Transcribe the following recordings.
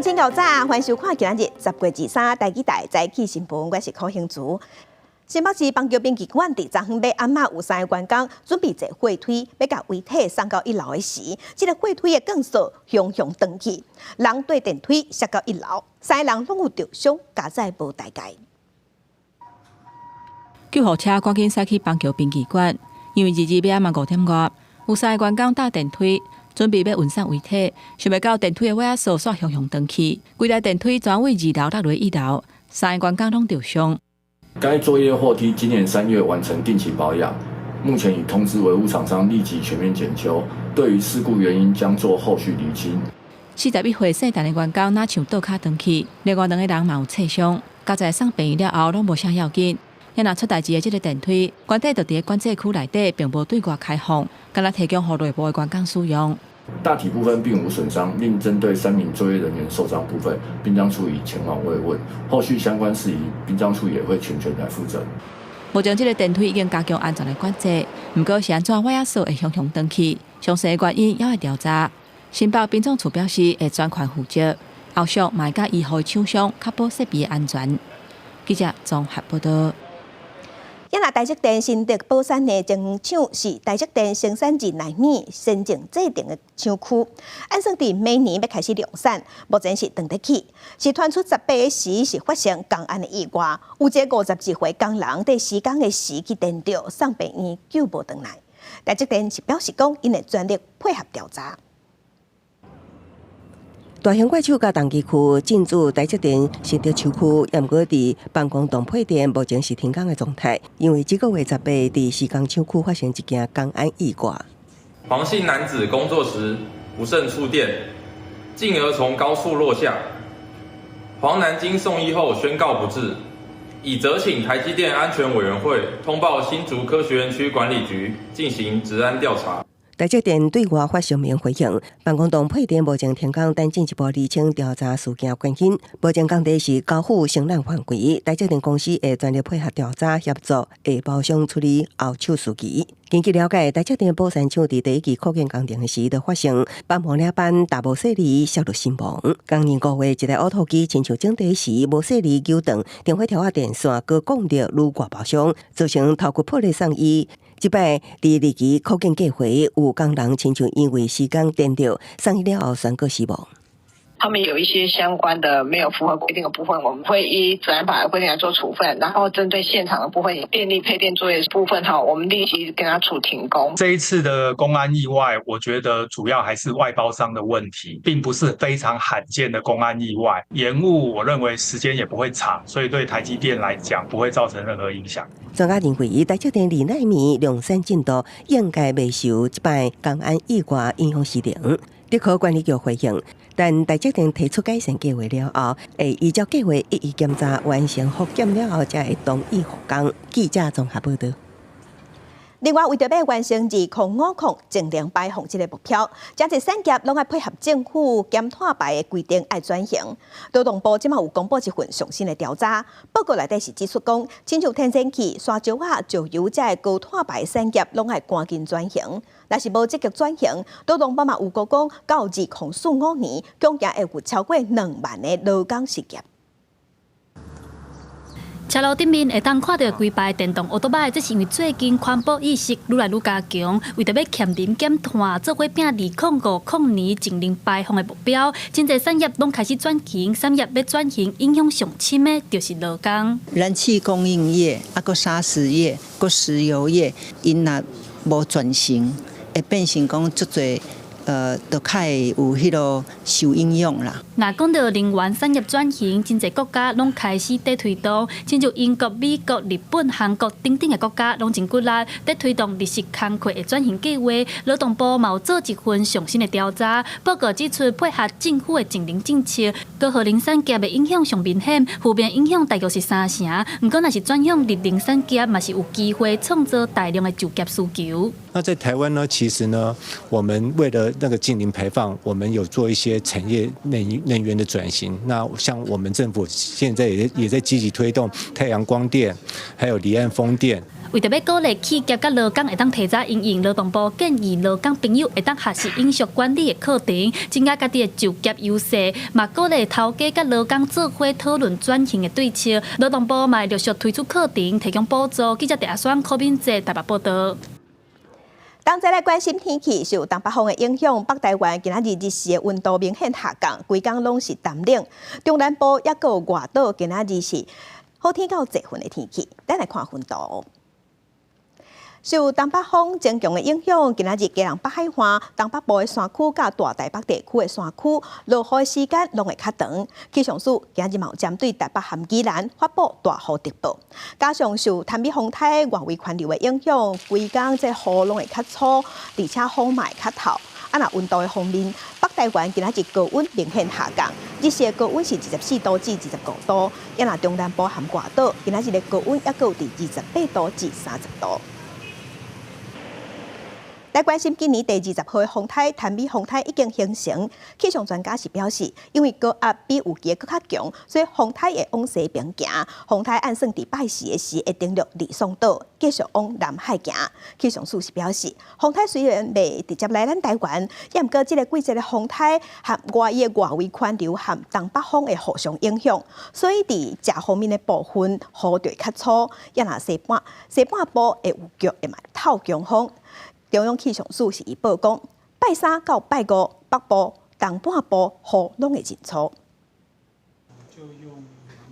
晨𪜶夠早，歡迎收看今仔日10月23台語台早起新聞，我是柯興竹。新北市枋橋殯儀館佇昨昏欲暗仔有三個員工準備坐貨梯，欲共遺體送到一樓的時，這个貨梯的鋼索雄雄斷去，人綴電梯摔到一樓，三个人攏有著傷，佳哉無代誌。救護車趕緊駛去枋橋殯儀館，因為二二欲暗仔5點外，有三个員工搭電梯，準備欲運送遺體，想袂到電梯的尾仔索煞雄雄斷去，規台電梯全位二樓落來一樓，三个員工攏著傷。該作業貨梯今年3月完成定期保養，目前已通知維護廠商立即全面檢修。對於事故原因將做後續釐清。41歲姓陳的員工若像倒跤斷去，另外兩个人嘛有挫傷，佳哉送病院了後攏無啥要緊。若出代誌的這个電梯，原底就佇咧管制區內底，並無對外開放，干焦提供予內部的員工使用。大體部分並無損傷，另針對三名作業人員受傷部分，殯葬處已前往慰問，後續相關事宜，殯葬處也會全權來負責。目前這个電梯已經加強安全的管制，毋過是按怎尾仔索會雄雄斷去，詳細原因猶會調查。新北殯葬處表示會全權負責，後續嘛會佮醫護廠商確保設備的安全。記者綜合報道。也若台積電新竹寶山的廠是台積電生產二奈米先進製程的廠區，按算佇明年欲開始量產，目前是斷得起。是傳出18時是發生工安的意外，有一个52歲工人佇施工的時去電著，送病院救無轉來。台積電是表示講，𪜶會全力配合調查。大型怪手佮重機區進駐台積電新竹廠區，毋過佇辦公棟配電目前是停工的狀態，因為這个月18佇施工廠區發生一件工安意外。黃姓男子工作時不慎觸電，進而從高處落下。黃男經送醫後宣告不治，已責請台積電安全委員會通報新竹科學園區管理局進行職安調查。台積電對外發聲明回應，辦公棟配電目前停工，等進一步釐清調查事件原因。目前工地是交付承攬範圍，台積電公司會全力配合調查協助下包商處理後手事宜。根據了解，台積電寶山廠佇第一期擴建工程時，就發生板模領班踏無細膩摔落身亡。今年5月，一台挖土機親像整地時無細膩扭斷，電火條仔電線閣摃著女外包商，造成頭骨破裂送醫。這擺佇二期擴建計劃有工人親像因為施工電著，送醫了後宣告死亡。他們有一些相關的沒有符合規定的部分，我們會依職安法的規定來做處分。然後針對現場的部分，電力配電作業部分哈，我們立即跟他處停工。這一次的工安意外，我覺得主要還是外包商的問題，並不是非常罕見的工安意外。延誤，我認為時間也不會長，所以對台積電來講不會造成任何影響。專家認為，台積電二奈米量產進度應該袂受這擺工安意外影響時程。竹科管理局回應，等台積電提出改善計劃了後，會依照計劃一一檢查完成復檢了後，才會同意復工。記者綜合報道。另外，為著欲完成2050淨零排放這个目標，誠濟產業攏愛配合政府減碳排的規定，愛轉型。勞動部這馬有公布一份上新的調查報告，內底是指出講，親像天然氣、沙石仔、石油這个高碳排產業，攏愛趕緊轉型。若是無積極轉型，勞動部嘛預估講，到2045年，恐驚會有超過2萬个勞工失業。車路頂面會當看著規排電動歐多擺，這是因為最近環保意識愈來愈加強，為著欲儉能減碳，做伙拚2050年淨零排放的目標，真濟產業攏開始轉型，產業欲轉型影響上深的，就是勞工。燃氣供應業、啊，閣砂石業、閣石油業，𪜶若無轉型，會變成講足濟。就較會有彼个受影響啦。若講到能源產業轉型，真濟國家攏開始佇推動，親像英國、美國、日本、韓國等等的國家，攏真骨力佇推動綠色工課的轉型計劃。勞動部嘛有做一份上新的調查報告，指出配合政府的淨零政策，高耗能產業的影響上明顯，負面影響大約是三成。毋過若是轉向綠能產業，嘛是有機會創造大量的就業需求。那在台灣呢，其實呢，我們為了那個淨零排放，我們有做一些產業能源的轉型。那像我們政府現在也在積極推動太陽光電，還有離岸風電。為著欲鼓勵企業佮勞工會當提早因應，勞動部建議勞工朋友會當學習飲食管理的課程，增加家己的就業優勢，嘛鼓勵頭家佮勞工做伙討論轉型的對策。勞動部嘛會陸續推出課程，提供補助。記者鄭阿雙、柯敏哲台北報導。同齊來關心天氣，受東北風的影響，北台灣今仔日日時的溫度明顯下降，規工攏是澹冷。中南部抑閣有外島，今仔日是好天到濟雲的天氣。咱來看雲圖。受東北風增強的影響，今仔日基隆北海岸、東北部的山區佮大台北地區的山區，落雨的時間攏會較長。氣象署今日嘛有針對台北和宜蘭發布大雨特報，加上受潭尾風台外圍環流的影響，規工這雨攏會較粗，而且風嘛會較透。啊，若溫度的方面，北台灣今仔日高溫明顯下降，日時的高溫是24度至25度。啊，若中南部和外島，今仔日的高溫抑閣有佇28度至30度。來關心今年第20號的風颱，潭尾風颱已經形成。氣象專家是表示，因為高壓比預期閣較強，所以風颱會往西邊行。風颱按算佇拜四的時會登陸呂宋島，繼續往南海行。氣象署是表示，風颱雖然袂直接來咱台灣，毋過這個季節的風颱和外的外圍環流和東北風會互相影響，所以佇食方面的部分雨就會較粗。抑若西半部會有局會嘛透強風。中央氣象署是預報講，拜三到拜五，北部、東半部雨攏會真粗。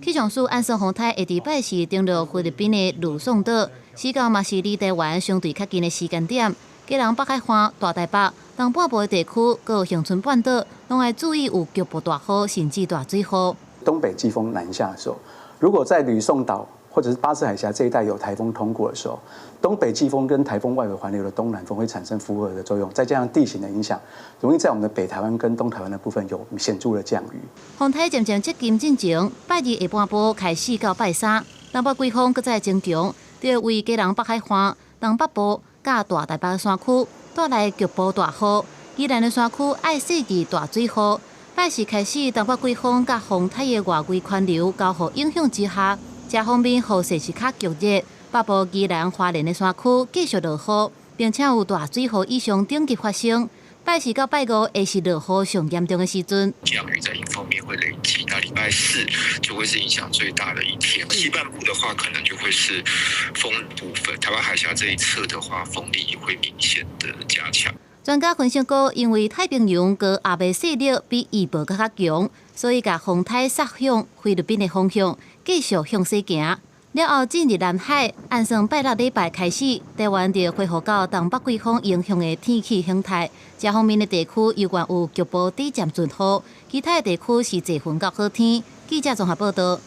氣象署按算風颱會佇拜四登陸菲律賓的呂宋島，時間嘛是離台灣相對較近的時間點。基隆北海岸、大台北、東半部的地區，閣有恆春半島，攏愛注意有局部大雨，甚至大水雨。東北季風南下的時候，如果在呂宋島或者是巴士海峽這一帶有颱風通過的時候，東北季風跟颱風外圍環流的東南風會產生輻合的作用，再加上地形的影響，容易在我們的北台灣跟東台灣的部分有顯著的降雨。風颱漸漸接近進前，拜二下半晡開始到拜三，東北季風閣再增強，就為基隆北海岸、東北部佮大台北山區帶來局部大雨。宜蘭的山區愛細緻大水雨。拜四開始，東北季風佮風颱的外圍環流交互影響之下，這方面雨勢是較強烈，北部宜蘭花蓮的山區繼續落雨，並且有大水雨以上等級發生。拜四到拜五會是落雨上嚴重的時陣。降雨在迎風面會累積，那禮拜四就會是影響最大的一天。西半部的話，可能就會是風部分；台灣海峽這一側的話，風力也會明顯的加強。專家分析講，因為太平洋高壓的勢力比預報閣較強，所以共風颱殺向菲律賓的方向，繼續向西行。了後進入南海，按算拜六禮拜開始，台灣就恢復到東北季風影響的天氣形態。這方面的地區猶原有局部短暫陣雨，其他的地區是濟雲到好天。記者綜合報道。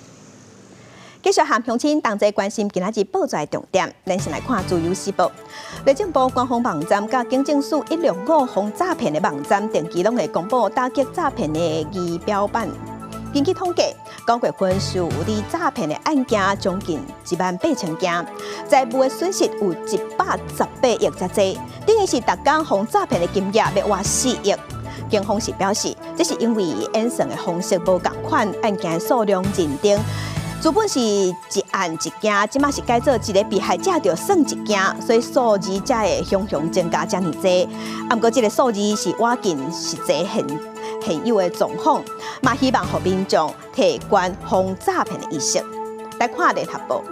繼續和鄉親同齊關心今仔日報紙的重點，咱先來看《自由時報》。內政部官方網站佮警政署165防詐騙的網站，定期攏會公布打擊詐騙的儀表板。根據統計，九月份受理詐騙的案件將近18,000件，財務的損失有118億遮濟，等於是逐工予詐騙的金額欲倚4億。警方是表示，這是因為演算的方式無仝款，案件數量認定。原本是一案一件，這馬是改做一个被害者就算一件，所以數字才會雄雄增加遮爾濟。啊，毋過這个數字是倚近實際現有的狀況，嘛希望予民眾提懸防詐騙的意識。來看聯合報，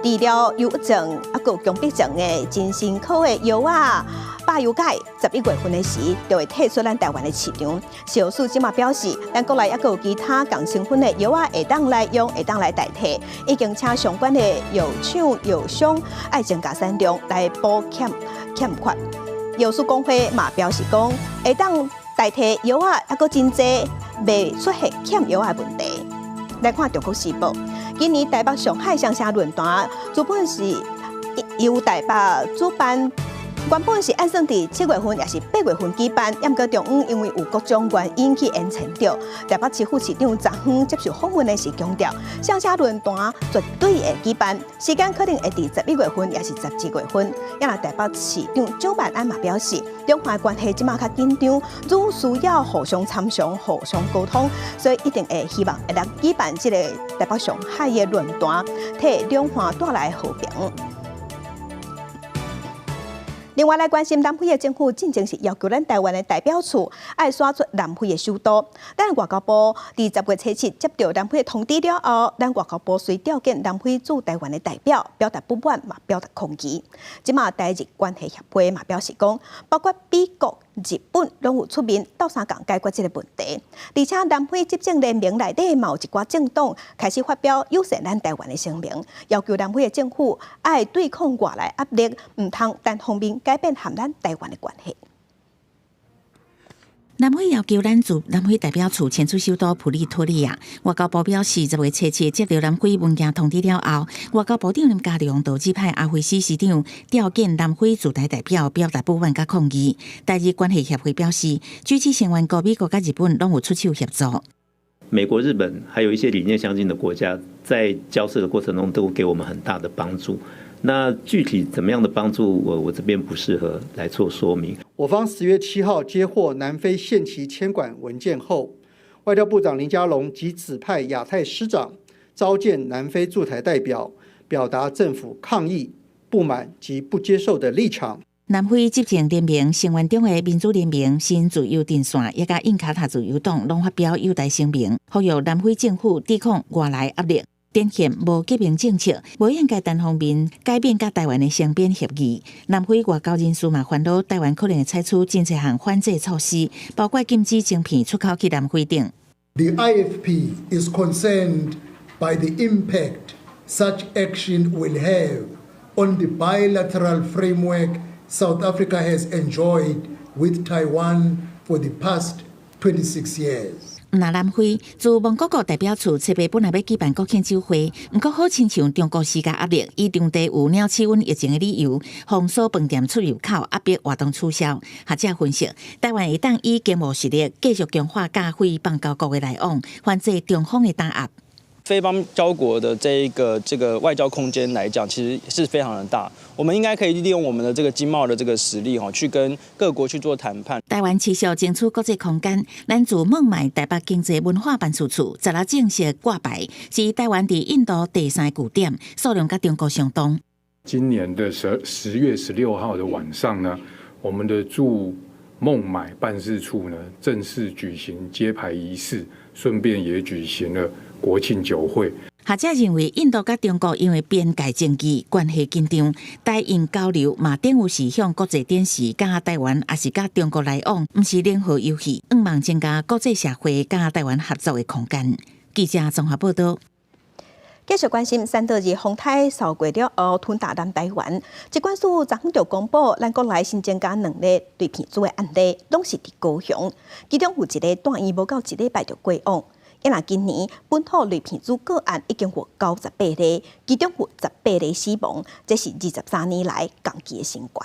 治療憂鬱症啊，閣有強迫症的精神科的藥仔百憂解，11月份的時就會退出咱台灣的市場。食藥署這馬表示，咱國內猶閣有其他仝成分的藥仔會當來用，會當來代替，已經請相關的藥廠、藥商愛增加產量來補欠缺。藥師公會嘛表示講，會當代替藥仔猶閣真濟，袂出現欠藥仔的問題。來看《中國時報》，今年台北上海雙城論壇，原本是由台北主辦。原本是按算佇7月份，抑是8月份舉辦，毋過中央因為有各種原因去延遲著。台北市副市長昨昏接受訪問的時強調，雙城論壇絕對會舉辦，時間可能會佇11月份，抑是12月份。抑若台北市長蔣萬安嘛表示，兩岸關係這馬較緊張，愈需要互相參詳、互相溝通，所以一定會希望會當舉辦這个台北上海的論壇，替兩岸帶來和平。另外來關心南非的政府進前是要求咱台灣的代表處愛徙出南非的首都。咱外交部佇10月初7接到南非的通知了後，咱外交部隨調見南非駐台灣的代表，表達不滿嘛，表達抗議。這馬台日關係協會嘛表示講，包括美國、日本攏有出面鬥相共解決這个問題。而且南非執政聯盟內底嘛有一寡政黨開始發表友善咱台灣的聲明，要求南非的政府愛對抗外來壓力，毋通單方面改變和咱台灣的關係。南非要求咱駐南非代表處遷出首都普利托利亞。外交部表示，10月初7接到南非文件通知了後，外交部長林佳龍就指派阿輝斯司長調見南非駐台代表，表達不滿佮抗議。台日關係協會表示，G7成員國美國佮日本攏有出手協助。美國、日本還有一些理念相近的國家，在交涉的過程中都給我們很大的幫助。那具體怎麼樣的幫助，我這邊不適合來做說明。我方10月7號接獲南非限期簽管文件後，外交部長林佳龍即指派亞太司長召見南非駐台代表，表達政府抗議、不滿及不接受的立場。南非執政聯盟成員中的民主聯盟、新自由陣線以及印卡塔自由黨攏發表友台聲明，呼籲南非政府抵抗外來壓力，展現無革命政策，無應該單方面改變佮台灣的雙邊協議。南非外交人士嘛煩惱，台灣可能會採取真濟項反制措施，包括禁止晶片出口去南非等。 The IFP is concerned by the impact such action will have on the bilateral framework South Africa has enjoyed with Taiwan for the past 26 years. 毋但南非駐蒙古國代表處七八本來欲舉辦國慶酒會，毋過好親像中國施加壓力，以當地有鳥鼠瘟疫情的理由，封鎖飯店出入口，壓迫活動取消。學者分析，台灣會當以經貿實力繼續強化佮非邦交國的來往，反制中方的打壓。非邦交國的這一個外交空間來講，其實是非常的大。我們應該可以利用我們的這個經貿的這個實力，哈，去跟各國去做談判。台灣持續爭取國際空間，咱駐孟買台北經濟文化辦事處十六正式掛牌，是台灣佇印度第三個據點，數量佮中國相當。今年的10月16號的晚上呢，我們的駐孟買辦事處呢正式舉行揭牌儀式，順便也舉行了國慶酒會。學者認為，印度佮中國因為邊界爭議關係緊張，台印交流嘛等於是向國際展示，佮台灣抑是佮中國來往，毋是零和遊戲，向望增加國際社會佮台灣合作的空間。記者綜合報道。繼續關心三多二風颱掃過了後，吞達南台灣。疾管署昨昏就公布，咱國內新增加兩例類鼻疽的案例，攏是佇高雄，其中有一个住院無夠一禮拜就過往。啊若今年本土類鼻疽個案已經有98例，其中有18例死亡，這是23年來同期的新高。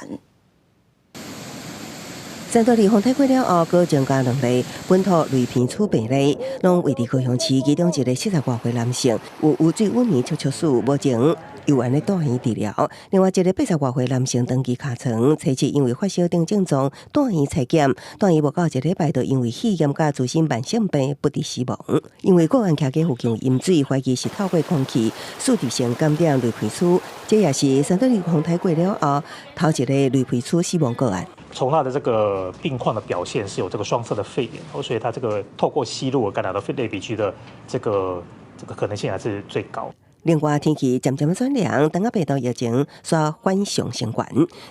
三多二風颱過了後，閣增加兩例本土類鼻疽病例，攏位佇高雄市，其中一个70外歲男性有污水萎靡抽抽死，目前猶原咧住院治療。另外一个80外歲男性長期尻床，初七因為發燒等症狀住院採檢，住院無夠一禮拜就因為肺炎佮自身慢性病不治死亡。因為個案徛家附近有飲水，懷疑是透過空氣輸入性感染類鼻疽，這也是三多二風颱過了後頭一个類鼻疽死亡個案。從他的這個病況的表現是有這個雙側的肺炎，所以他這個透過吸入而感染到肺類鼻疽的這個可能性還是最高。另外，天氣漸漸轉涼，長仔病毒疫情煞反常升懸。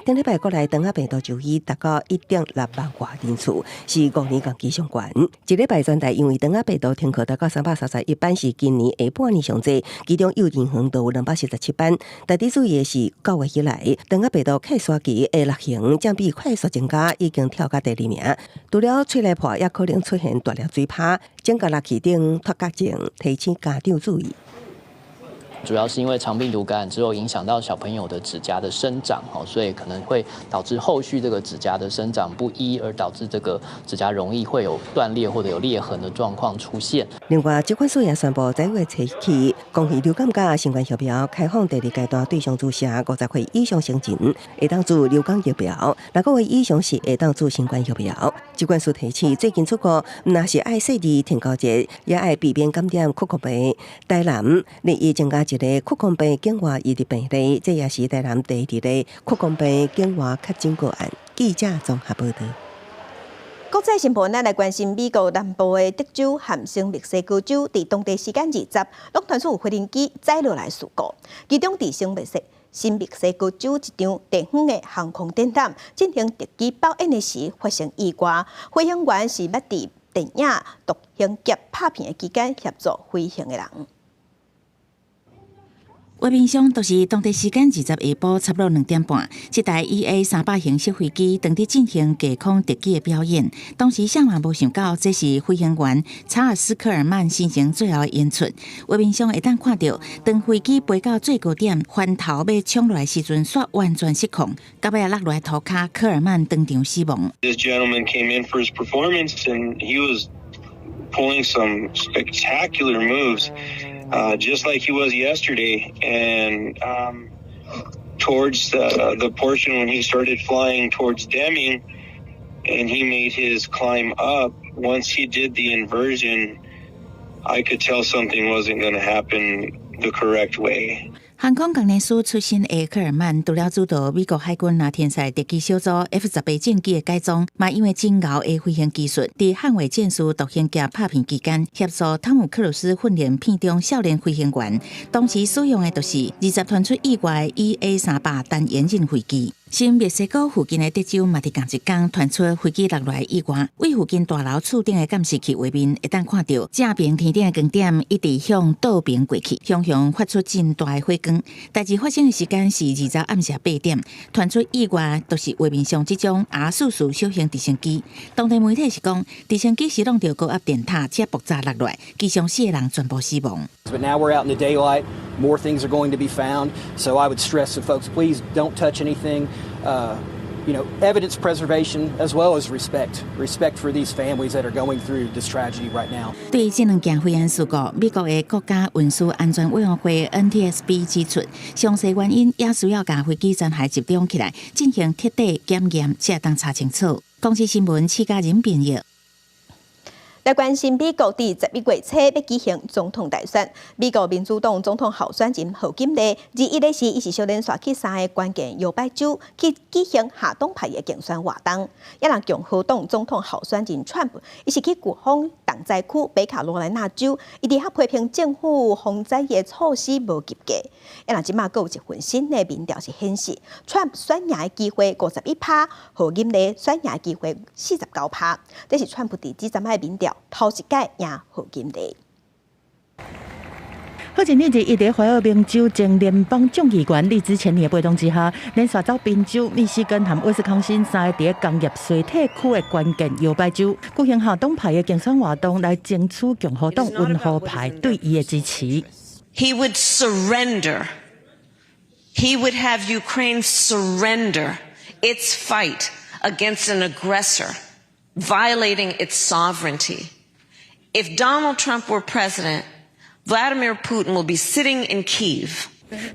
頂禮拜國內長仔病毒就醫達到1.6萬外人次，是5年同期上懸。這禮拜全台因為長仔病毒停課達到331班，是今年下半年上濟，其中幼稚園就有247班。特別注意的是，9月以來，長仔病毒快篩期的流行占比快速增加，已經跳到第二名。除了喙內破，也可能出現大粒水泡、整個落氣等脫角症，提醒家長注意。主要是因為腸病毒感染之後影響到小朋友的指甲的生長，所以可能會導致後續這個指甲的生長不一，而導致這個指甲容易會有斷裂或者有裂痕的狀況出現。另外，疾管署也宣布，十月初起，公費流感佮新冠疫苗開放第二階段對象注射50歲以上成人，會當注流感疫苗；6個月以上是會當注新冠疫苗。疾管署提醒，最近出國，毋但是愛細膩天狗節，也愛避免感染曲曲病。台南日益增加一一个屈光病境外移入病例，這也是台南第二个屈光病境外確診個案。記者綜合報導。國際新聞，咱來關心美國南部的德州和新墨西哥州，佇當地時間20，攏傳出有飛行機載落來事故。其中佇新墨西哥州一場地方的航空展覽進行特技表演的時發生意外，飛行員是捌佇電影《獨行俠》拍片的期間協助飛行的人。畫面上就是當地時間20下晡差不多2點半，這台 EA 300型小飛機當佇進行低空特技的表演。當時啥嘛無想到，這是飛行員查爾斯·科爾曼生前最後的演出。畫面上會當看著，當飛機飛到最高點，翻頭欲衝落來時陣，煞完全失控，到尾仔落來塗跤，科爾曼當場死亡。 This gentleman came in for his performance and he was pulling some spectacular moves, just like he was yesterday. And towards the portion when he started flying towards Deming and he made his climb up, once he did the inversion, I could tell something wasn't going to happen the correct way. 航空工程師出身的科爾曼，除了主導美國海軍藍天賽特技小組 F-18戰機的改裝，嘛因為真𠢕的飛行技術，佇捍衛戰士獨行俠拍片期間，協助湯姆克魯斯訓練片中少年飛行員。當時使用的就是20傳出意外 EA 300單緣任飛機。新墨西哥附近的德州嘛，佇仝一工傳出飛機落來意外，位附近大樓厝頂的監視器畫面會當看著正爿天頂的光點一直向倒爿過去，雄雄發出真大的火光。代誌發生的時間是20暗時8點，傳出意外就是畫面上這種 R 44小型直升機。當地媒體是講，直升機是挵著高壓電塔才爆炸落來，機上四個人全部死亡。 But now we're out in the daylight, more things are going to be found. So I would stress to folks, please don't touch anything. Evidence preservation as well as respect, respect for these families that are going through this tragedy right now. 對這兩件飛安事故，美國的國家運輸安全委員會 NTSB 指出，詳細原因也需要共飛機殘骸集中起來進行徹底檢驗，才會當查清楚。公視新聞，施嘉仁編譯。來關心美國佇11月初欲舉行總統大選，美國民主黨總統候選人賀錦麗，21日時，伊是小連續去三个關鍵搖擺州去舉行下黨派的競選活動。抑若共和黨總統候選人川普，伊是去颶風重災區北卡羅來納州，伊佇遐批評政府防災的措施無及格。抑若這馬閣有一份新的民調是顯示，川普選贏的機會51%，賀錦麗選贏的機會49%。這是川普佇這陣仔民調頭一擺贏賀錦麗。賀錦麗佇懷俄明州前聯邦眾議員李茲前尼的陪同之下，連續走賓州、密西根和威斯康星三个佇工業衰退區的關鍵搖擺州，舉行下黨派的競選活動，來爭取共和黨溫和派對伊的支持。 He would surrender. He would have Ukraine surrender its fight against an aggressor, violating its sovereignty. If Donald Trump were president, Vladimir Putin will be sitting in Kyiv.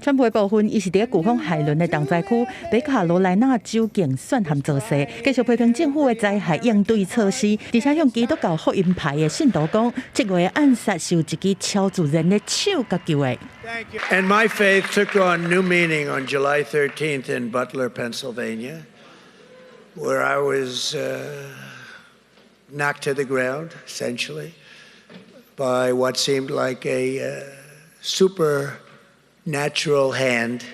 川普的部分，伊是佇颶風海倫的重災區北卡羅來納州競選和造勢，繼續批評政府的災害應對措施，而且向基督教福音派的信徒講，這月暗殺是有一支超自然的手共救的。 And my faith took on new meaning on July 13th in Butler, Pennsylvania, where I was knocked to the ground, essentially, by what seemed like a supernatural hand.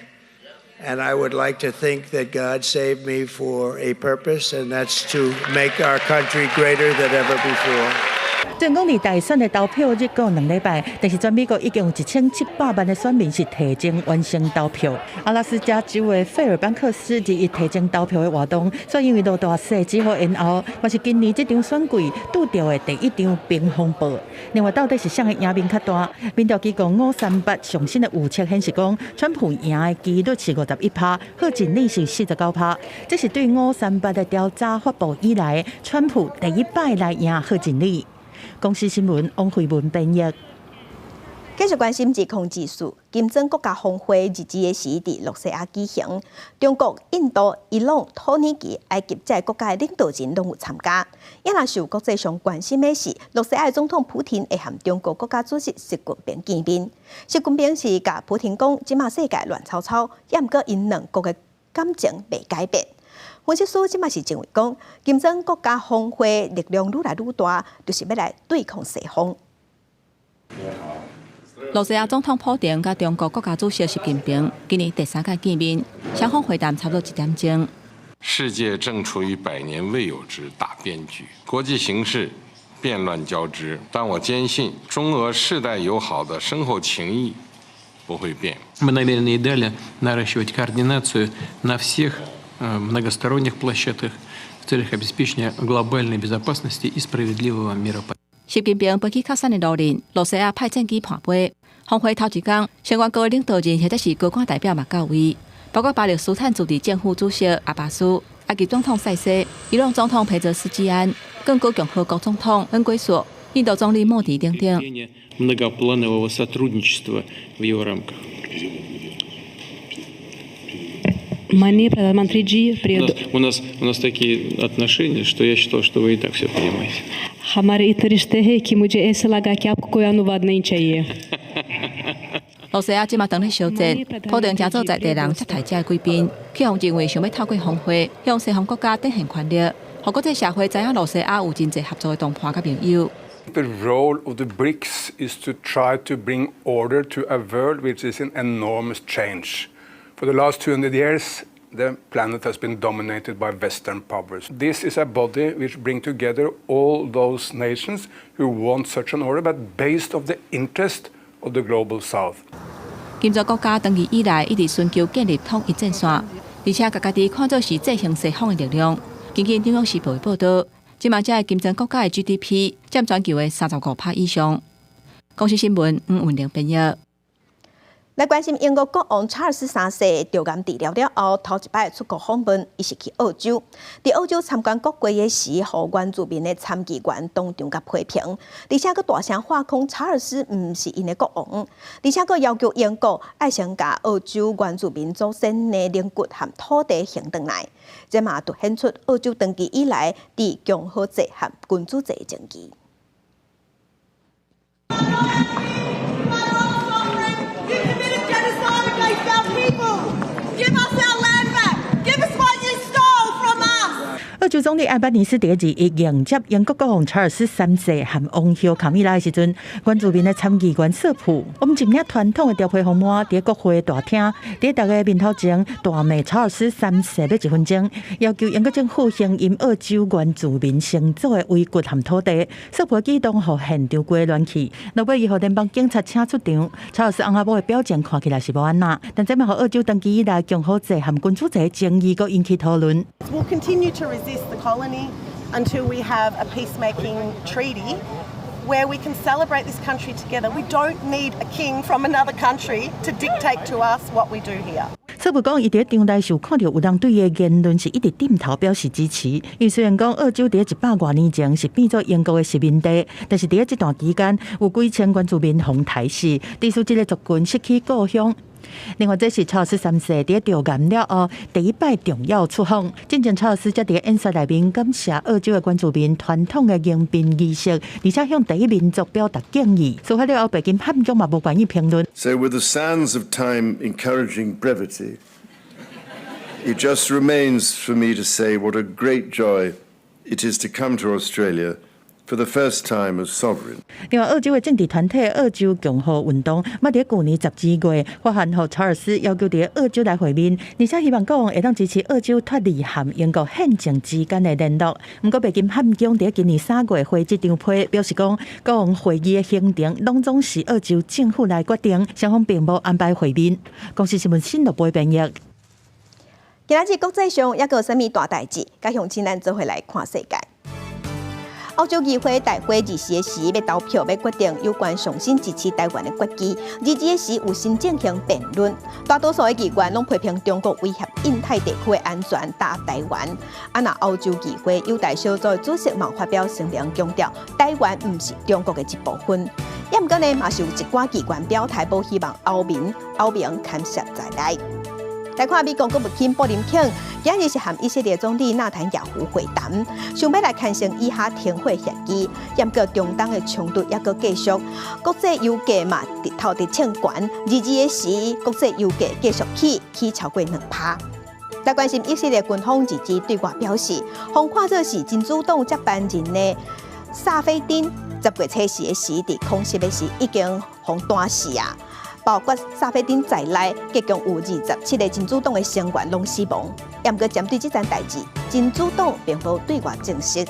And I would like to think that God saved me for a purpose, and that's to make our country greater than ever before. 雖然講離大選的投票日閣有2禮拜，但是全美國已經有1700萬的選民是提前完成投票。阿拉斯加州的費爾班克斯21提前投票的活動，煞因為落大雪只好延後，嘛是今年這場選舉拄著的第一場冰風暴。另外，到底是誰的贏面較大？民調機構538上新的預測顯示講，川普贏的幾率是51%，賀錦麗是49%。這是對538的調查發布以來，川普第一擺來贏賀錦麗。公視新聞王慧文編譯。繼續關心時空指數，金磚國家峰會日子的時佇露西亞舉行，中國、印度、伊朗、土耳其、埃及這國家的領導人攏有參加。也若受國際上關心的是，露西亞總統普廷會和中國國家主席習近平見面。習近平是共普廷講，這馬世界亂糟糟，也毋過𪜶兩國的感情袂改變。分析師這馬是認為講，金磚國家峰會力量愈來愈大，就是欲來對抗西方。露西亞總統普廷佮中國國家主席習近平今年第三擺見面，雙方會談差不多一點鐘。世界正處於百年未有之大變局，國際形勢變亂交織，但我堅信中俄世代友好的深厚情誼不會變。 Мы намерены и далее наращивать координацию на всех многосторонних площадках в целях обеспечения глобальной безопасности и справедливого мира. 習近平飛去喀山的路輪，露西亞派戰機伴飛。峰會頭一工，成員國的領導人或者是高官代表嘛到位，包括巴勒斯坦自治政府主席阿巴斯、埃及總統塞西、伊朗總統裴澤斯基安、剛果共和國總統恩圭索、印度總理莫迪等等。 Многопланового сотрудничества в его рамках. माननीय प्रधानमंत्री जी, У нас такие отношения, что я считал, что вы и так все понимаете. हमारे इतने रिश्ते हैं कि मुझे ऐसा लगा कि आपको कोई अनुवाद नहीं चाहिए。露西亞這馬當咧相戰，普廷誠做在地人接待這個貴賓，去予認為想欲透過峰會向西方國家展現權力，予國際社會知影露西亞有真濟合作的同伴佮盟友。 The role of the BRICS is to try to bring order to a world which is in enormous change. For the last 200 years, the planet has been dominated by Western powers. This is a body which brings together all those nations who want such an order, but based on the interest of the global South. 金磚國家長期以來一直尋求建立統一戰線，而且共家己看做是制衡西方的力量。根據《紐約時報》的報導，這馬這个金磚國家的 GDP 佔全球的35%以上。公視新聞吳文玲編譯。來關心英國國王查爾斯三世著癌治療了後，頭一擺出國訪問，伊是去澳洲。佇澳洲參觀國會的時，予原住民的參議員當場共批評，而且閣大聲喊講查爾斯毋是𪜶的國王，而且閣要求英國愛先共澳洲原住民祖先的靈骨和土地還轉來。這嘛凸顯出澳洲長期以來佇共和制和君主制的爭議。 You committed genocide against our people. Give us our land back. Give us what you stole from us. 澳洲總理艾班尼斯佇21迎接英國國王查爾斯三世和王后卡米拉的時陣，原住民的參議員瑟普，我們一領傳統的貂皮風帽佇國會大廳，佇大家面頭前大罵查爾斯三世欲一分鐘，要求英國政府還𪜶澳洲原住民先祖的遺骨和土地。瑟普舉動予現場規亂去，落尾伊予聯邦警察請出場。查爾斯翁仔某的表情看起來是無按怎，但這嘛予澳洲長期以來共和制和君主制的爭議閣引起討論。 We'll continue to resist the colony until we have a peacemaking treaty where we can celebrate this country together. We don't need a king from another country to dictate to us what we do here. 瑟普講，伊佇場內是有看著有人對伊的言論是一直點頭表示支持。伊雖然講澳洲佇100外年前是變做英國的殖民地，但是佇這段期間有幾千原住民予刣死，致使這个族群失去故鄉。另外，這是查爾斯三世佇著癌了後第一擺重要出訪。進前查爾斯才佇演說內面感謝澳洲的原住民傳統的迎賓儀式，而且向第一民族表達敬意。事發了後，白金漢宮嘛無願意評論。 So with the sands of time encouraging brevity, it just remains for me to say what a great joy it is to come to Australia for the first time as sovereign. 另外，澳洲的政治團體澳洲共和運動，嘛佇舊年12月發函予查爾斯，要求佇澳洲來會面，而且希望國王會當支持澳洲脫離和英國憲政之間的聯絡。毋過，白金漢宮佇今年3月回這張批，表示講國王會議的行程攏總是澳洲政府來決定，雙方並無安排會面。公視新聞新樂播編譯。今仔日國際上猶閣有啥物大代誌？共鄉親咱做伙來看世界。歐洲議會大會24時欲投票，欲決定有關重新支持台灣的決議。24時有先進行辯論，大多數的議員攏批評中國威脅印太地區的安全，打台灣。啊，若歐洲議會友台小組的主席嘛發表聲明，強調台灣毋是中國的一部分。也毋過呢，嘛是有一寡機關表態，無希望歐盟歐盟牽涉在內。來看美國國務卿布林肯，今日是和以色列總理納坦雅胡會談，想欲來牽成以哈停火協議。毋過中東的衝突猶閣繼續，國際油價嘛直頭直衝懸，二二的時，國際油價繼續起，起超過2%。來關心以色列軍方二二對外表示，予看做是真主黨接班人的薩菲丁，10月初四的時，佇空襲的時已經予彈死啊！包括薩菲丁在內，共有27個真主黨的成員攏死亡。毋過針對這件代誌，真主黨並無對外證實。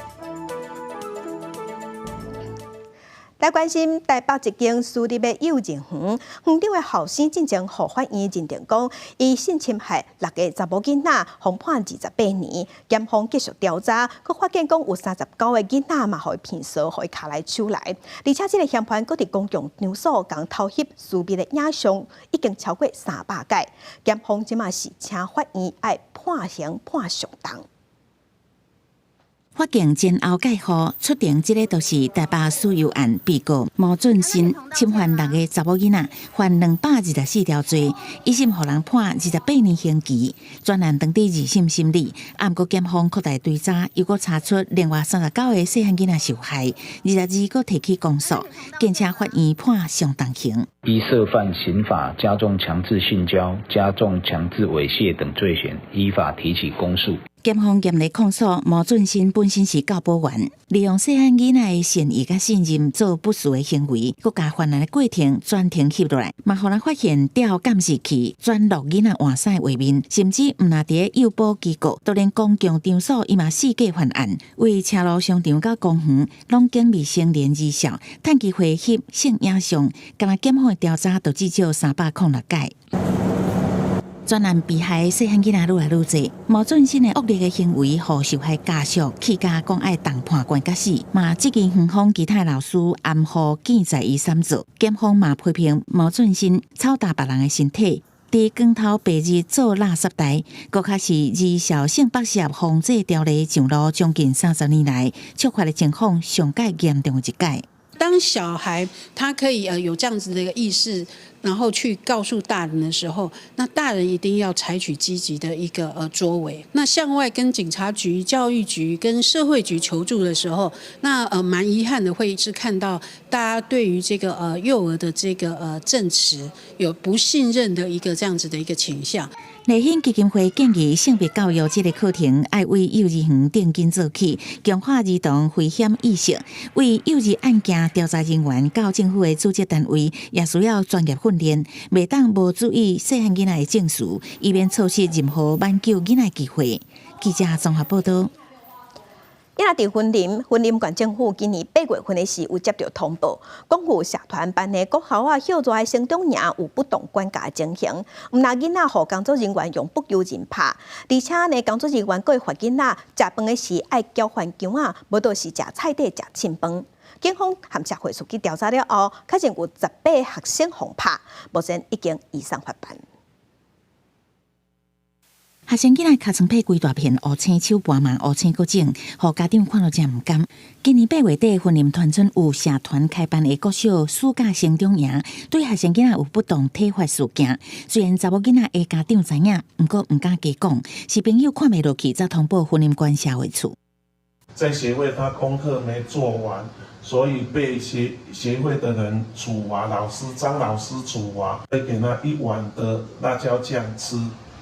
來關心台北一間私立的幼兒園，園長的後生進前予法院認定講，伊性侵害六个查某囡仔，予判28年。檢方繼續調查，閣發現講有39個囡仔嘛，予伊騙數，予伊跤來手來。而且這个嫌犯閣佇公共場所共偷翕私密的影像，已經超過300擺。檢方這馬是請法院愛判刑判上重。法警前後蓋號出庭，這个就是台北私幼案被告毛俊新侵犯六个查某囡仔，犯224條罪，一審予人判28年刑期。專案當佇二審審理，毋過檢方擴大追查，又閣查出另外39個細漢囡仔受害，22閣提起公訴，建請法院判上重刑。依涉犯刑法加重強制性交、加重強制猥褻等罪嫌，依法提起公訴。檢方嚴厲控訴毛俊新本身是教保員，利用細漢囡仔的善意佮信任做不實的行為，閣共犯案的過程全程翕落來，嘛予人發現調監視器轉錄囡仔換衫的畫面，甚至毋但佇幼保機構，都連公共場所伊嘛四界犯案，為車路商場佮公園攏警備成年兒少，趁機會翕性影像，敢若檢方的調查就至少306擺。專案被害細漢囡仔愈來愈濟，毛俊新的惡劣的行為，予受害家屬氣甲講愛動判官甲死，嘛質疑園方其他老師暗號見在伊搧做，檢方嘛批評毛俊新操踏別人的身體，佇光頭白日做垃圾代，閣較是兒少性剝削防制條例上路將近30年來，觸發的情況上蓋嚴重的一擺。當小孩他可以有這樣子的一個意識，然後去告訴大人的時候，那大人一定要採取積極的一個作為。那向外跟警察局、教育局、跟社會局求助的時候，那蠻遺憾的會是看到大家對於這個幼兒的這個證詞有不信任的一個這樣子的一個傾向。立憲基金會建議性別教育這个課程愛為幼兒園定根做起，強化兒童危險意識。為幼兒案件調查人員到政府的組織單位也需要專業訓練，袂當無注意細漢囡仔的證詞，以免錯失任何挽救囡仔機會。記者綜合報道。伊若佇雲林，雲林縣政府今年8月份的時有接著通報，講有社團辦的國校仔歇熱的成長營有不當管教的情形，毋但囡仔予工作人員用不求人拍，而且呢工作人員閣會罰囡仔食飯的時愛交還薑仔，無就是食菜底食凊飯。警方和社會處去調查了後，確認有18學生予拍，目前已經移送法辦。學生囡仔尻川被規大片烏青，手盤嘛烏青閣腫，予家長看了真毋甘。今年8月底，雲林團村有社團開辦的國小暑假成長營，對學生囡仔有不當體罰事件。雖然查某囡仔的家長知影，毋過毋敢加講，是朋友看袂落去，才通報雲林縣社會處。在協會，他功課沒做完，所以被協會的人處罰，老師張老師處罰，會給他一碗的辣椒醬吃。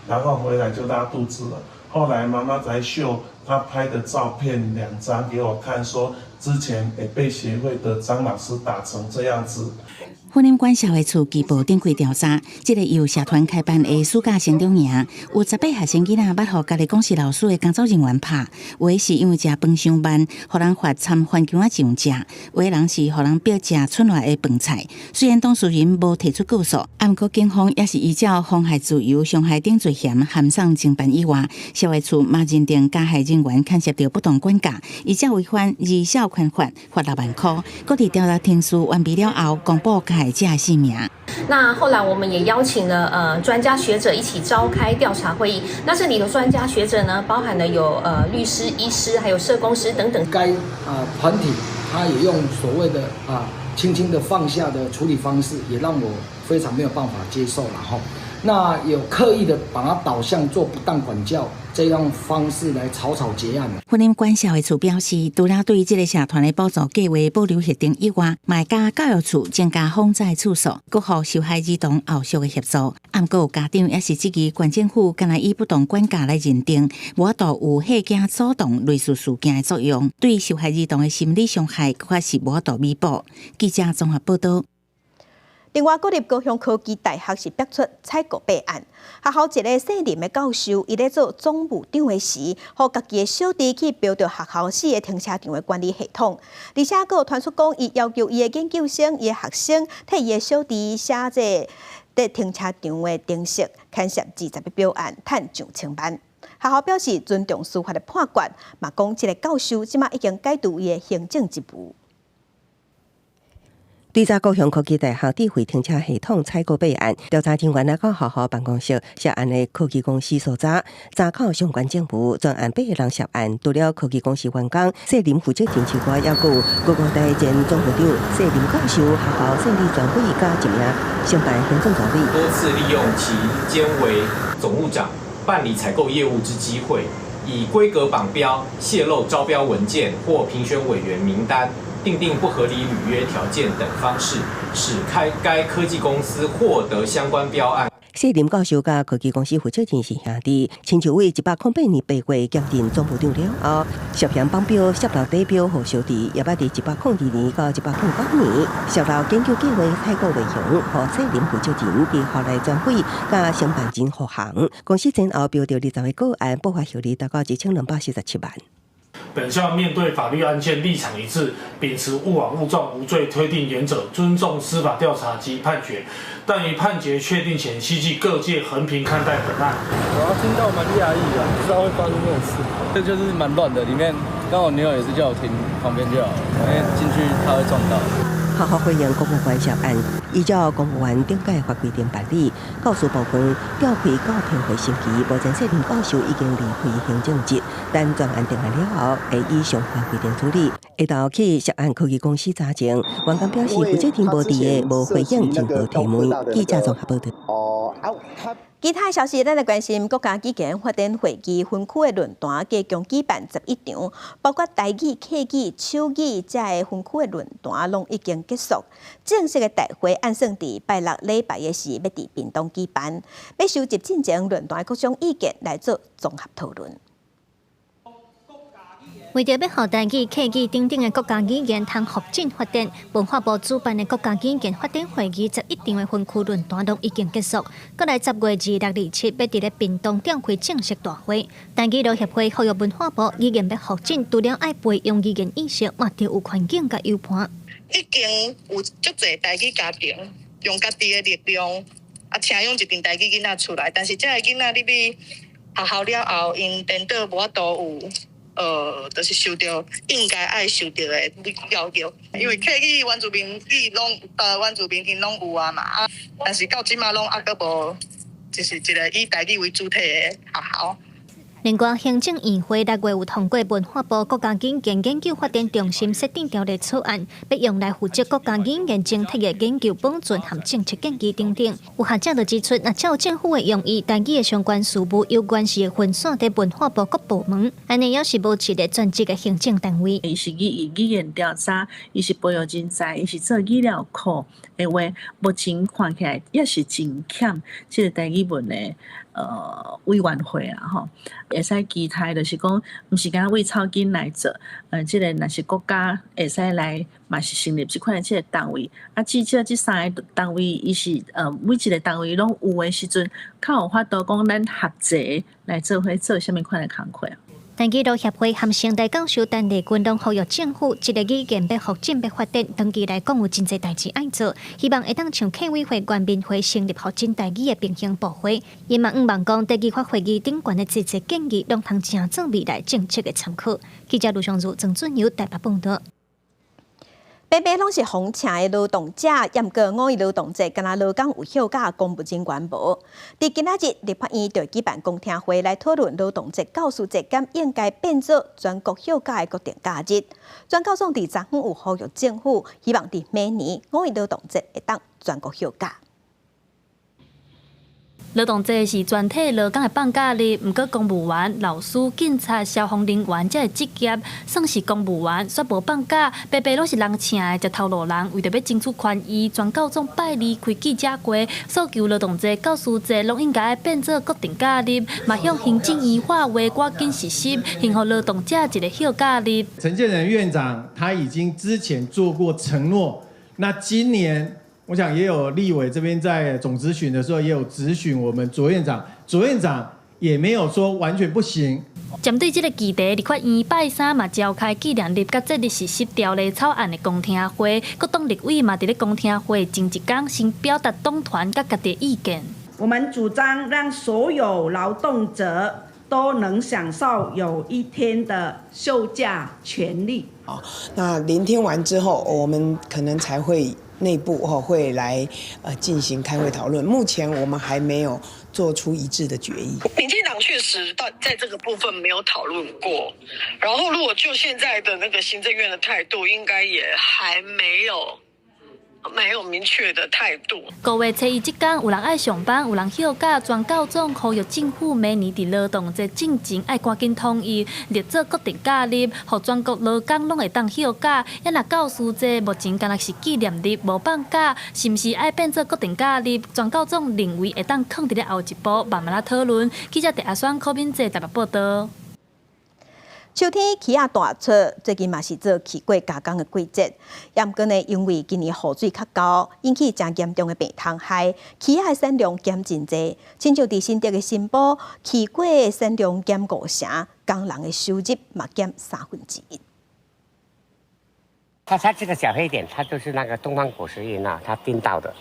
然後回來就拉肚子了。後來媽媽才秀他拍的照片2張給我看，說之前也被協會的張老師打成這樣子。雲林縣社會處拘捕展開調查，這个由社團開辦的暑假成長營，有18學生囡仔捌予家己講是老師的工作人員拍，有的是因為食飯傷慢，予人罰摻番薑仔醬食；有的人是予人逼食剩落來的飯菜。雖然當事人無提出告訴，毋過警方也是依照妨害自由、傷害等罪嫌函送偵辦以外，社會處嘛認定加害人員牽涉著不當管教，依照違反兒少權法，罰6萬箍。閣佇調查程序完畢了後，公布加害者姓名。那後來我們也邀請了專家學者一起召開調查會議。那這裡的專家學者呢，包含了有律師、醫師，還有社工師等等。該團體他也用所謂的輕輕的放下的處理方式，也讓我非常沒有辦法接受了哈。那有刻意的把它導向做不當管教這樣方式來草草結案。婚姻關係處表示，除了對這个社團的補助計劃保留核定以外，嘛會佮教育處增加訪查次數，閣予受害兒童後續的協助。毋過有家長也是質疑，縣政府敢若以不當管教來認定，無法度有嚇驚阻擋類似事件的作用，對受害兒童的心理傷害，閣較是無法度彌補。記者綜合報道。另外，國立高雄科技大學是爆出採購弊案，學校一个姓林的教授，伊咧做總務長的時，予家己的小弟去標著學校四个停車場的管理系統，而且閣有傳出講，伊要求伊的研究生、伊的學生替伊的小弟寫這個停車場的程式，牽涉20筆標案，趁上千萬。學校表示尊重司法的判決，嘛講這个教授這馬已經解除伊的行政職務。對這高雄科技大學智慧停車系統採購弊案，調查人員來到學校辦公室，涉案的科技公司搜查，查扣相關證物，全案八个人涉案，除了科技公司員工、姓林負責人之外，猶閣有高高大前總務長、姓林教授、學校姓李專委佮一名承辦行政助理。多次利用其兼為總務長辦理採購業務之機會，以規格綁標、洩露招標文件或評選委員名單。訂定不合理履約條件等方式，使開該科技公司獲得相關標案。謝林教授佮科技公司負責人是兄弟，親像為108年8月兼任總務長了後，涉嫌綁標、泄露底標予小弟，也捌佇102年到109年泄露研究計劃採購內容，予謝林負責人佇校內專費佮承辦人護航。公司前後標著20個個案，不法獲利達到1247萬。本校面對法律案件立場一致，秉持勿枉勿縱、無罪推定原則，尊重司法調查及判決。但於判決確定前，希冀各界衡平看待本案。我聽到蠻訝異的，不知道會發生這種事。這就是蠻亂的，裡面剛好女友也是叫我停旁邊就好，因為進去他會撞到。學校回應公務員涉案，依照公務員懲戒法規定辦理。教師部分調開到評會審期，目前謝林教授已經離開行政職，等專案定案了後，會依相關規定處理。下晝去涉案科技公司查證，員工表示負責人無佇个，無回應任何提問。記者綜合報道。其他消息，咱來關心國家語言發展會議分區的論壇，即將舉辦11場，包括台語、客語、手語這个分區的論壇，攏已經結束。正式的大會按算佇拜六禮拜的時，欲佇屏東舉辦，欲收集進前論壇各種意見來做綜合討論。為著欲予台語、客語等等的國家語言通復振發展，文化部主辦的國家語言發展會議11場的分區論壇攏已經結束。閣來10月26、27，欲佇咧屏東召開正式大會。台語樂協會呼籲文化部語言欲復振，除了愛培養語言意識，嘛著有環境佮友伴。已經有足濟台語家庭用家己的力量啊，請養一群台語囡仔出來，但是這个囡仔入去學校了後，𪜶顛倒無法度有。就是受著應該愛受著的教育，因為客語、原住民語攏原住民𪜶攏有啊嘛，啊，但是到這馬攏猶閣無，就是一个以台語為主體的學校。另外，行政院會6月有通過文化部國家語言研究發展中心設定條例草案，欲用來負責國家語言整體的研究保存和政策建議等等。有學者就指出，若照政府的用意，台語的相關事務有關係會分散佇文化部各部門，按呢猶是無一个專職的行政單位。伊是語言調查，伊是培育人才，伊是做語料庫的話，目前看起來也是真欠這个台語文的委員會啊，吼，會使期待就是講，毋是干焦為草根來做，這个若是國家會使來，嘛是成立這款的這个單位，啊，至少這三个單位，伊是每一个單位攏有的時陣，較有法度講咱合齊來做伙做啥物款的工課。台語樂協會和成大教授陳麗君攏呼籲政府，這个語言欲復振欲發展，長期來講有真濟代誌愛做，希望會當像客委會、原民會成立復振台語的平行部會。伊嘛向望講，佇語發會議頂懸的濟濟建議，攏通成做未來政策的參考。記者盧尚如、曾俊友台北報道。白白攏是予請的勞動者，毋過五一勞動節，敢若勞工有休假，公務人員無。佇今仔日，立法院就舉辦公聽會來討論勞動節、教師節，敢應該變做全國休假的國定假日。全教總佇昨昏有呼籲政府，希望佇明年五一勞動節會當全國休假。勞動節是全體勞工的放假日，毋過公務員、老師、警察、消防人員這个職業算是公務員，煞無放假，白白攏是人請的，食頭路人為著欲爭取權益，全教總拜二開記者會，訴求勞動節、教師節攏應該變做國定假日，嘛向行政院發話趕緊實施，還予勞動者一个休假日。陳建仁院長他已經之前做過承諾，那今年，我想也有立委這邊在總質詢的時候，也有質詢我們卓院長，卓院長也沒有說完全不行。針對這个議題，立法院拜三嘛召開紀念日佮節日實施條例草案的公聽會，各黨立委嘛佇咧公聽會前一工先表達黨團佮家己的意見。我們主張讓所有勞動者都能享受有一天的休假權利。啊，那聆聽完之後，我們可能才會內部吼會來進行開會討論。目前我們還沒有做出一致的決議。民進黨確實到在這個部分沒有討論過。然後，如果就現在的那個行政院的態度，應該也還沒有明確的態度。五月初一這工，有人愛上班，有人休假，全教總呼籲政府明年佇勞動節進前愛趕緊統一，列做國定假日，予全國勞工攏會當休假。啊若教師節目前敢若是紀念日，無放假，是毋是愛變做國定假日？全教總認為會當囥佇咧後一步，慢慢仔討論。記者鄭阿雙、柯敏哲台北報導。秋天柿仔大出，最近嘛是做柿粿加工的季節。毋過呢，因為今年雨水較厚，引起誠嚴重的病蟲害，柿仔的產量減真濟。親像佇新竹的新埔，柿粿的產量減五成，工人的收入嘛減三分之一。它這個小黑點，它就是那個東方果實蠅啊，它叮到的。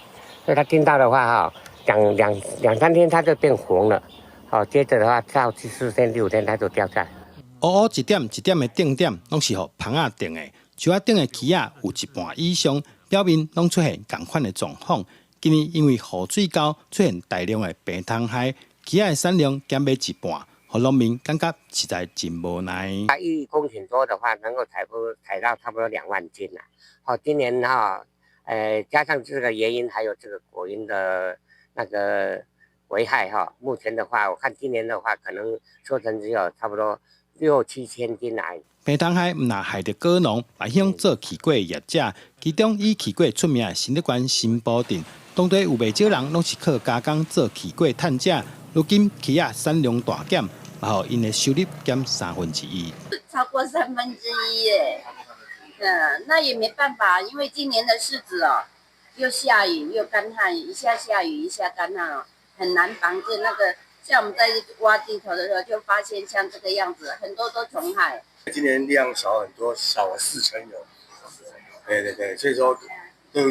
所以它叮到的話，哈，兩三天它就變紅了。好，接着的話到第四天、第五天它就掉下來。烏烏一點一點的點點，攏是予蜂仔叮的。樹仔頂的柿仔有一半以上，表面攏出現仝款的狀況。今年因為雨水夠，出現大量的病蟲害，柿仔的產量減欲一半，予農民感覺實在真無奈。一公頃多的話，能夠採到差不多2萬斤啦。好，今年哈，加上這個原因，還有這個果蠅的那個危害哈，目前的話，我看今年的話，可能收成只有差不多六七千斤來。病蟲害毋但害著果農，嘛影響做柿粿的業者。其中以柿粿出名的新竹縣新埔鎮，當地有袂少人攏是靠加工做柿粿趁食。如今柿仔產量大減，嘛予𪜶的收入減三分之一。超過三分之一耶，那也沒辦法，因為今年的柿子哦，又下雨又乾旱，一下下雨一下乾旱哦，很難防治那個。像我們在挖地頭的時候，就發現像這個樣子，很多都蟲害。今年量少很多，少了4成有。對對對，所以說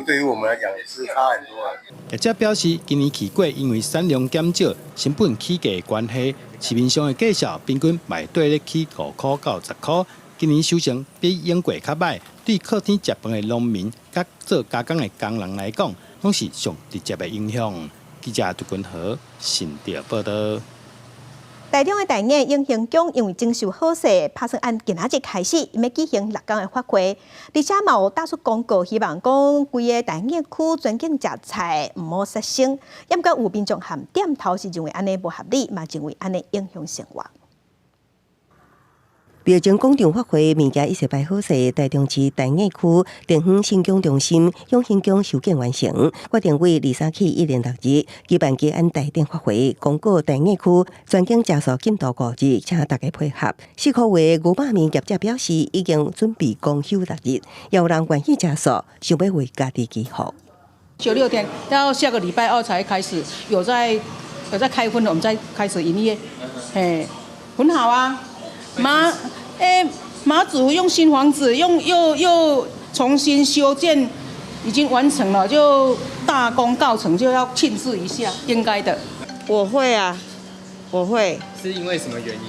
對於我們來講也是差很多。業者表示，今年柿粿因為產量減少、成本起價的關係，市面上的價數平均賣綴咧起5塊到10塊。今年收成比往過較䆀，對靠天食飯的農民佮做加工的工人來講，攏是上直接的影響。記者杜君和新竹報導。台中的大雅永興宮因為徵收好勢，拍算按今仔日開始，欲舉行六工的法會，而且嘛有打出公告，希望講規个大雅區全境食菜毋好殺生。毋過有民眾和店頭是認為按呢無合理，嘛認為按呢影響生活。廟前廣場法會物件一齊擺好勢，台中市大雅區田園信仰中心永興宮修建完成，決定為23起一連六日舉辦吉安大典法會，公告大雅區全境食素禁度5日，請大家配合。四箍的牛肉麵業者表示，已經準備公休六日，也有人願意食素，想欲為家己祈福。休6天，到下個禮拜二才開始有在開葷，我們再開始營業，嘿，很好啊。媽祖用新房子，用又重新修建，已經完成了，就大功告成，就要慶祝一下，應該的。我會啊，我會。是因為什麼原因？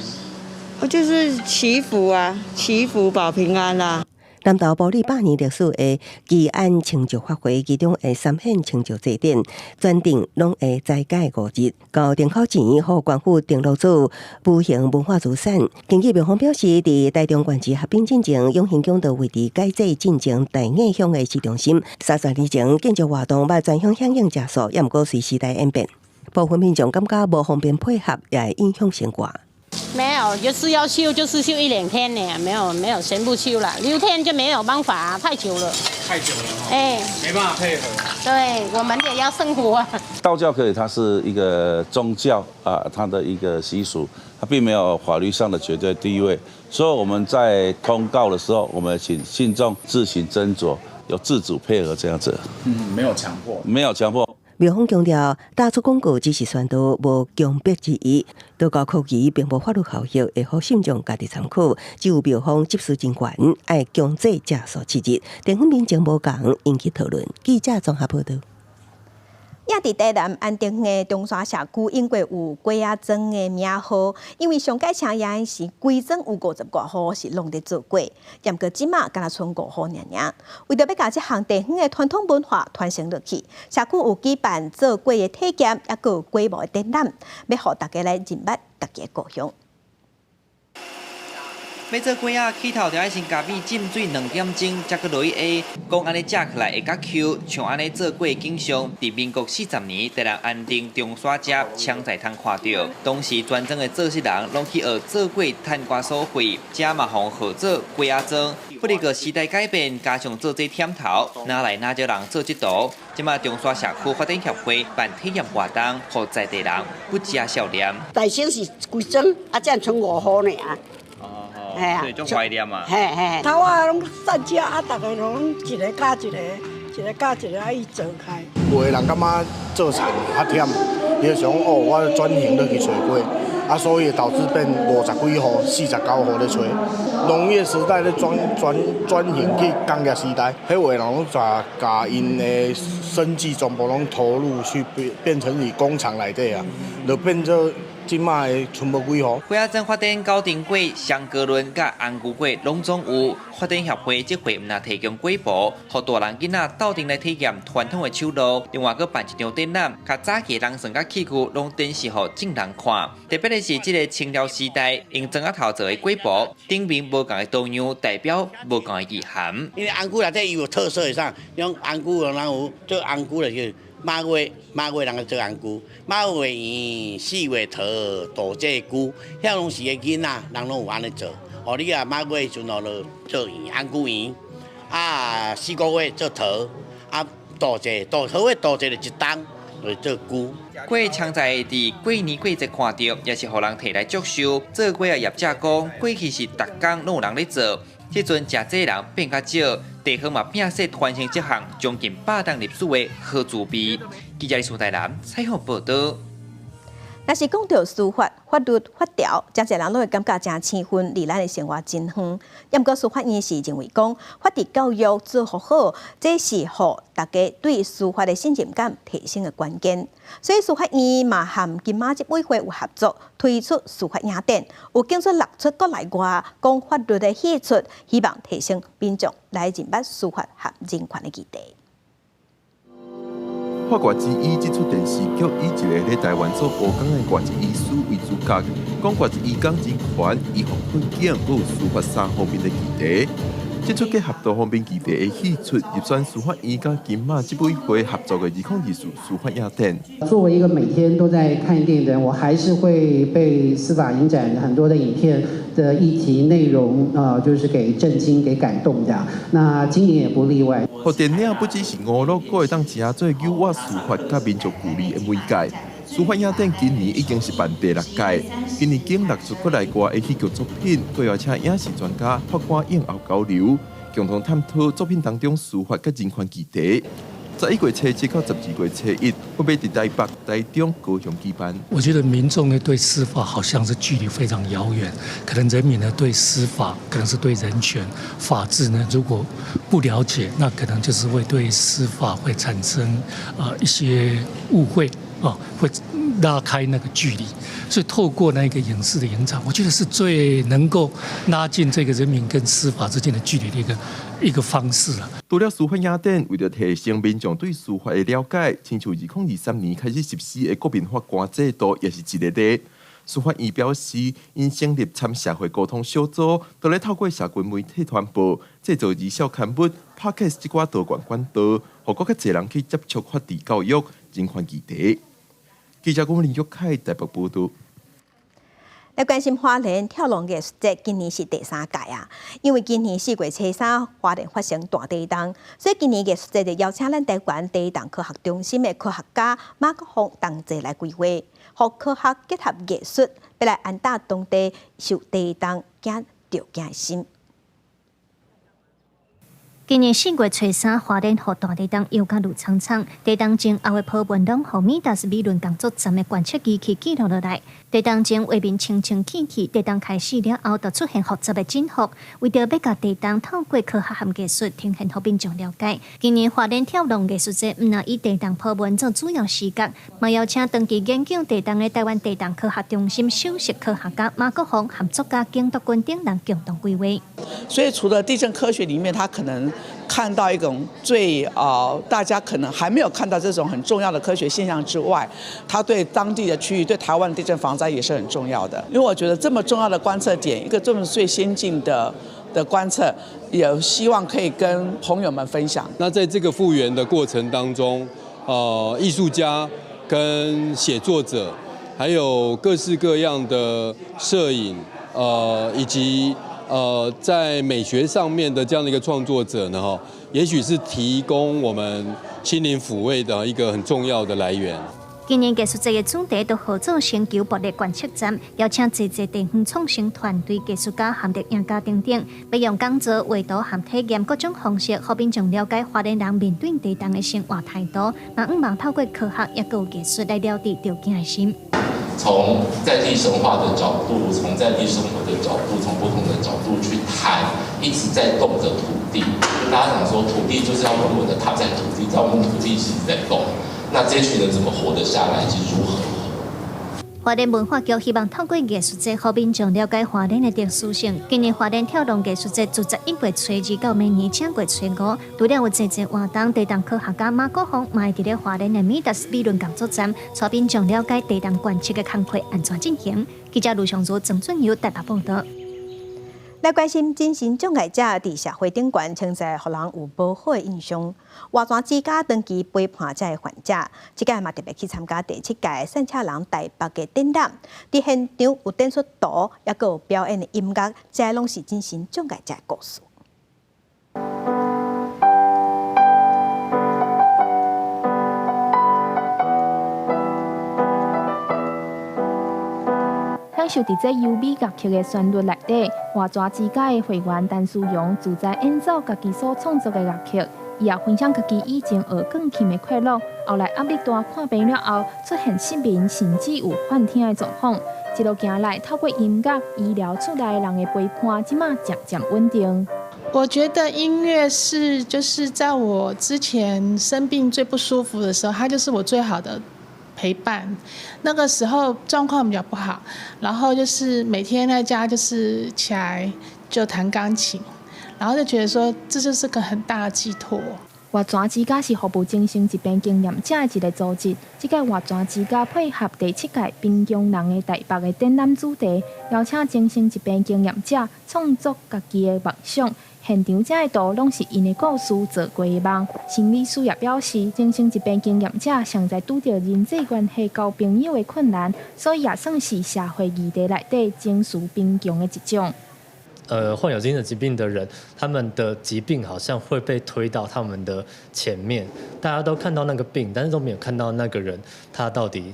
我就是祈福啊，祈福保平安啦。南投埔里百年歷史的基安清醮法會，其中的三顯清醮祭典，全程攏會齋戒5日，到燈口前予官府登錄做無形文化資產。根據廟方表示，佇台中縣市合併進前，永興宮就位佇改制進前大雅鄉的市中心。30年前建築活動，捌全鄉響應食素，也毋過隨時代演變，部分民眾感覺無方便配合，也會影響生活。沒有，就是要休，就是休一兩天呢，沒有沒有全部休了，6天就沒有辦法，太久了。太久了，哎，沒辦法配合。對，我們也要生活啊。道教可以，它是一個宗教啊，它的一個習俗，它並沒有法律上的絕對地位，所以我們在通告的時候，我們請信眾自行斟酌，有自主配合這樣子。嗯，沒有強迫，沒有強迫。廟方強調，打出廣告只是宣導，無強迫之意。道教科儀並無法律效力，會予信眾家己參考。只有廟方執事人員愛強制食素7日，地方民情無仝，引起討論。記者綜合報道。也佇台南安定的中山社區，永過有粿仔莊的名號，因為上屆請爺時，規莊有50外戶是攏佇做粿，毋過這馬干焦賰5戶爾爾。為著欲共這項地方的傳統文化傳承落去，社區有舉辦做粿的體驗，抑閣有粿模的展覽，欲予大家來認捌家己的故鄉。欲做粿仔，起頭著愛先加米浸水2點鐘，才閣落去下。講按呢食起來會較 Q，像按呢做粿的景象，佇民國40年，台南安定中山街槍仔通看著。當時全莊的做事人攏去學做粿，趁寡所費，遮嘛予號做粿仔莊。不過時代改變，加上做這忝頭，哪來哪少人做這道？這馬中山社區發展協會辦體驗活動，予在地人不食少年。大省是規莊，啊，才賰5戶爾。係啊，所以足懷念嘛。嘿嘿，頭仔攏散食啊，逐个攏一個咬一個，一個咬一個，啊伊做開。有的人感覺做田較忝，伊就想哦，我轉型落去揣粿，啊，所以導致變50幾戶、49戶咧揣。農業時代咧轉轉轉型去工業時代，彼有的人攏共𪜶的生計全部攏投入去變變成以工廠內底啊，就變做。這馬的賰無幾戶。粿仔莊發展九重粿、雙高崙佮紅龜粿攏總有。發展協會這回毋但提供粿模，予大人囡仔鬥陣來體驗傳統的手路。另外，閣辦一場展覽，共早期人算佮器具攏展示予眾人看。特別的是，這个清朝時代用磚仔頭做的粿模，頂面無仝的圖樣，代表無仝的意涵。因為紅龜內底伊有特色的啥？像紅龜人有做紅龜就是馬月，馬月人做紅龜，馬月圓，4月桃，杜這龜，遐攏是个囡仔，人攏有按呢做。哦，你啊馬月時陣哦，就做圓紅龜圓，啊4個月做桃，啊杜這杜桃的杜這就一冬就做龜。粿常在佇過年過節看著，也是予人提來祝壽。做粿的業者講，過去是逐工攏有人咧做，這陣食這人變較少，地方嘛摒捨傳承這項將近百年歷史的好滋味。記者李台南採訪報導。若是講著司法、法律、法條，誠濟人攏會感覺誠生分，離咱的生活真遠。毋過司法院是認為講，法治教育做予好，這是予大家對司法的信任感提升的關鍵。所以司法院嘛和金馬執委會有合作，推出司法影展，有揀出6齣國內外講法律的戲出，希望提升民眾來認捌司法和人權的議題。法外之醫這齣電視劇以一个佇台灣做烏工的外籍醫師為主角，講外籍移工人權、醫護困境，閣有司法三方面的議題。這齣結合多方面議題的戲出，入選司法院佮金馬執委會合作的2024司法影展。作為一個每天都在看電影的人，我還是會被司法影展很多的影片的議題內容啊，就是給震驚、給感動這樣。那今年也不例外。予電影不只是娛樂，閣會當誠做誘發司法佮民族距離的媒介。司法影展今年已經是辦第6屆，今年揀6齣國內外的戲劇作品，閣邀請影視專家、法官映後交流，共同探討作品當中司法佮人權議題。11月初7到12月初1，分別佇台北、台中、高雄舉辦。我覺得民眾呢對司法好像是距離非常遙遠，可能人民呢對司法，可能是對人權、法治呢，如果不了解，那可能就是會對司法會產生一些誤會啊，會拉開那個距離，所以透過那個影視的影展，我覺得是最能夠拉近這個人民跟司法之間的距離的一個方式啦。除了司法影展，為著提升民眾對司法的了解，親像2023年開始實施的國民法官制度，也是一個例。司法院表示，𪜶成立參社會溝通小組，都咧透過社群媒體傳播、製作兒少刊物、Podcast 這寡多元管道，予閣較濟人去接觸法治教育、人權議題。記者郭林玉凱台北報導。來關心花蓮跳浪藝術節，今年是第三屆啊。因為今年4月初3花蓮發生大地動，所以今年藝術節就邀請咱台灣地動科學中心的科學家馬國峰同齊來規劃，予科學結合藝術，欲來安踏當地受地動驚著驚的心。今年4月初3，花蓮予大地動搖甲攄蒼蒼，地動前後的波紋攏予米達斯理論工作站的觀測機器記錄落來。地動前畫面清清氣氣，地動開始了後，就出現複雜的振幅。為著欲共地動透過科學和藝術呈現予民眾了解，今年花蓮跳浪藝術節毋但以地動波紋做主要視角，嘛邀請長期研究地動的台灣地動科學中心首席科學家馬國峰和作家景篤君等人共同規劃。所以，除了地震科學裡面，他可能看到一種最大家可能還沒有看到這種很重要的科學現象之外，它對當地的區域、對台灣地震防災也是很重要的。因為我覺得這麼重要的觀測點，一個這麼最先進的觀測，也希望可以跟朋友們分享。那在這個復原的過程當中，藝術家跟寫作者，還有各式各樣的攝影，以及在美學上面的這樣的一個創作者呢，哈，也許是提供我們心靈撫慰的一個很重要的來源。今年藝術節的主題都號做星球暴力觀測站，邀請濟濟地方創新團隊、藝術家和攝影家等等，欲用講座、畫圖和體驗各種方式，予民眾了解花蓮人面對地動的生活態度，嘛向望透過科學抑閣有藝術來療治著驚的心。從在地神話的角度，從在地生活的角度，從不同的角度去談一直在動的土地。大家想說，土地就是要穩穩的踏在土地，但我們土地一直在動，那這群人怎麼活得下來，以及如何活？花蓮文化局希望透過藝術節，予民眾了解花蓮的特殊性。今年花蓮跳浪藝術節自11月初2到明年正月初5，除了有濟濟活動，地動科學家馬國峰嘛會佇咧花蓮的米達斯理論工作站，帶民眾了解地動觀測的工作按怎進行。記者盧尚如、曾俊友台北報導。來關心精神障礙者佇社會頂懸，常在予人有無好的印象。活泉之家長期陪伴這个患者，這擺嘛特別去參加第七屆散赤人台北的展覽。佇現場有展出圖，抑閣有表演的音樂，這攏是精神障礙者的故事。享受佇這優美樂曲的旋律內底，活泉之家的會員陳思陽自在演奏家己所創作的樂曲，伊也分享家己以前學鋼琴的快樂，後來壓力大看病了後，出現失眠，甚至有幻聽的狀況。一路行來，透過音樂醫療厝內人的陪伴，這馬漸漸穩定。我覺得音樂是，就是在我之前生病最不舒服的時候，它就是我最好的陪伴。那個時候狀況比較不好，然後就是每天在家就是起來就彈鋼琴，然後就覺得說這就是個很大的寄託。活泉之家是服務精神疾病經驗者的一個組織。這屆活泉之家配合第七屆貧窮人的台北的展覽主題，邀請精神疾病經驗者創作家己的夢想。現場這的圖攏是𪜶的故事做過的夢。心理師也表示，精神疾病經驗者常在拄著人際關係、交朋友的困難，所以也算是社會議題內底情緒貧窮的一種。患有精神疾病的人，他們的疾病好像會被推到他們的前面，大家都看到那個病，但是都沒有看到那個人他到底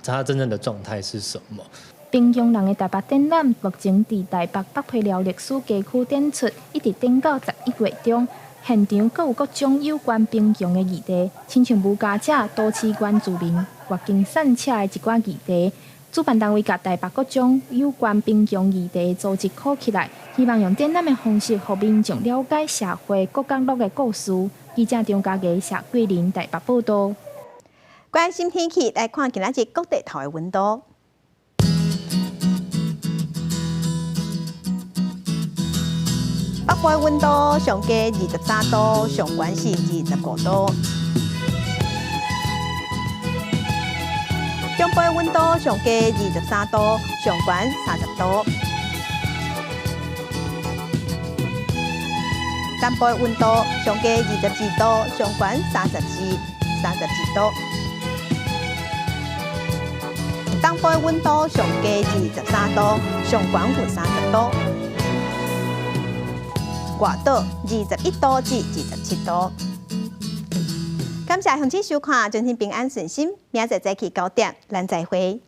他真正的狀態是什麼。貧窮人的台北展覽目前佇台北北皮寮歷史街區展出，一直展到11月中。現場閣有各種有關貧窮的議題，親像無家者、都市原住民、越境散赤的一寡議題。主辦單位共台北各種有關貧窮議題的組織扣起來，希望用展覽的方式，予民眾了解社會各角落的故事。記者張家傑、謝桂林台北報導。關心天氣，來看今仔日各地頭的溫度。北部的溫度上低23度，上懸是25度。中部的溫度上低23度，上懸30度。南部的溫度上低22度，上懸32度。東部的溫度上低23度，上懸有30度。外島21度至27度。感謝鄉親收看，祝您平安順心。明仔載早起9點，咱再會。